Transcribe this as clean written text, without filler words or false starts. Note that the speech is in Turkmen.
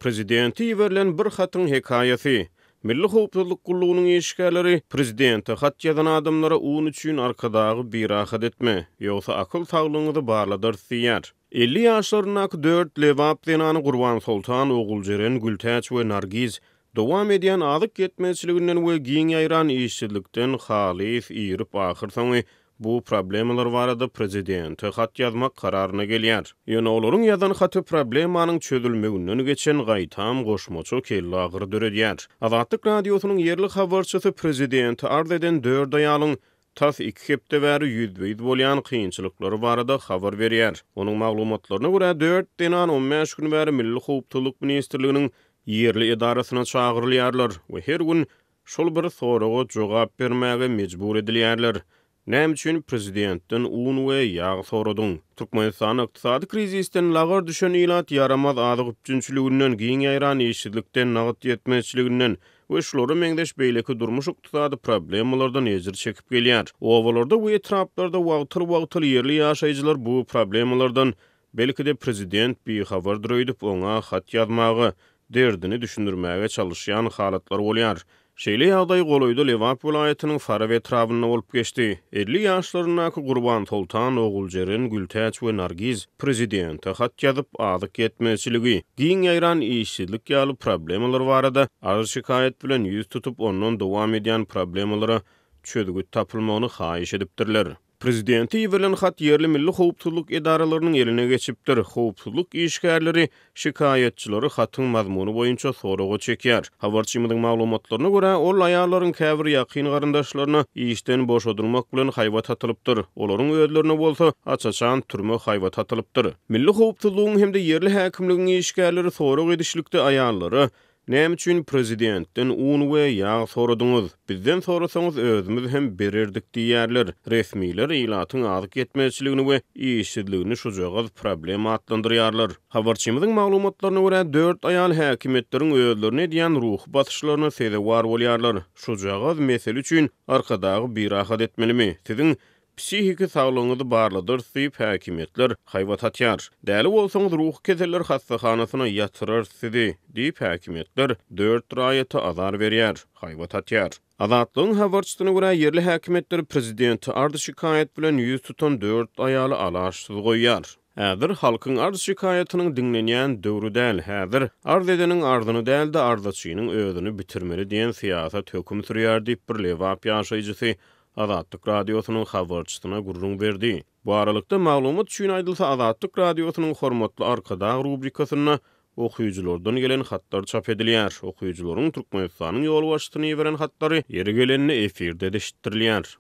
Prezidente iberilen bir hatyň hekaýasy. Milli howpsuzlyk gullugynyň işgärleri prezidente hat ýazan adamlara un üçin Arkadagy birahat etme, ýogsa akyl saglygyňyzy barladarys diýýär. 50 ýaşlaryndaky dört lebap zenany Gurbansoltan, Oguljeren, Gültäç we Nargiz dowam edýän azyk ýetmezçiliginden we giň ýaýran işsizlikden halys irip ahyrsoňy bu problemalar barada prezidente hat ýazmak kararyna gelýär. Ýöne olaryň ýazan haty problemanyň çözülmeginden geçen gaýtam goşmaça kellagyry döredýär. Azatlyk Radiosynyň ýerli habarçysy prezidente arz eden dört aýalyň tas iki hepde bäri ýüzbe-ýüz bolýan kynçylyklary barada habar berýär. Onuň maglumatlaryna görä, dört zenan on bäş gün bäri Milli howpsuzlyk ministrliginiň ýerli edarasyna çagyrylýarlar we her gün şol bir soraga jogap bermäge mejbur edilýärler, Näme üçin prezidentden un we ýag soradyň? Türkmenistanda ykdysady krizisden lagar düşen ilat ýaramaz azyk üpjünçiliginden, giň ýaýran işsizlikden, nagt ýetmezçiliginden we şulara meňzeş beýleki durmuş-ykdysady problemalardan ejir çekip gelýär. Obalarda we etraplarda wagtal-wagtal ýerli ýaşaýjylar bu problemalardan Belki-de prezident bihabardyr öýdüp oňa hat ýazmaga, derdini düşündirmäge çalyşýan halatlar bolýar. Şeýle ýagdaý golaýda Lebap welaýatynyň Farap etrabynda bolup geçdi. 50 ýaşlaryndaky Gurbansoltan, Oguljeren, Gültäç we Nargiz prezidente hat ýazyp, azyk ýetmezçiligi, giň ýaýran işsizlik ýaly problemalar barada arz-şikaýat bilen ýüz tutup, ondan dowam edýän problemalara çözgüt tapylmagyny haýyş edipdirler. Prezidente iberilen hat ýerli milli howpsuzlyk edaralarynyň eline geçipdir. Howpsuzlyk işgärleri şikaýatçylary hatyň mazmuny boýunça soraga çekýär. Habarçymyzyň maglumatlaryna görä, ol aýallaryň käbir ýakyn garyndaşlaryna işden boşadylmak bilen haýbat atylypdyr, olaryň özlerine bolsa aç-açan türme haýbaty atylypdyr. Milli howpsuzlygyň hem-de ýerli häkimligiň işgärleri sorag edişlikde aýallara Näme üçin prezidentden un we ýag soradyňyz? Bizden sorasaňyz özümiz hem bererdik diýýärler. Resmiler ilatyň azyk ýetmezçiligini we işsizligini şujagaz problema atlandyrýarlar. Habarçymyzyň maglumatlaryna görä, dört aýal häkimiýetleriň özlerine edýän ruhy basyşlaryna sezewar bolýarlar. Şujagaz mesele üçin Arkadagy birahat etmelimi? Siziň Psihiki saglygyňyzy barladarys diýip, häkimiýetler haýbat atýar. Däli bolsaňyz, ruhy keseller hassahanasyna ýatyrarys sizi diýip, häkimiýetler dört raýata azar berýär, haýbat atýar. Azatlygyň habarçysyna görä, ýerli häkimiýetler prezidente arz-şikaýat bilen ýüz tutan dört aýaly alaçsyz goýýar. Häzir halkyň arz-şikaýatynyň diňlenýän döwri däl, häzir arz edeniň arzyny däl-de, arzaçynyň özüni bitirmeli diýen syýasat höküm sürýär diýip, bir lebap ýaşaýjysy Azatlyk Radiosynyň habarçysyna gürrüň berdi. Bu aralykda, maglumat üçin aýdylsa, Azatlyk Radiosynyň Hormatly Arkadag rubrikasynda okyjylardan gelen hatlar çap edilýär. Okyjylaryň Türkmenistanyň ýolbaşçysyna iberen hatlary ýeri gelende efirde-de eşitdirilýär.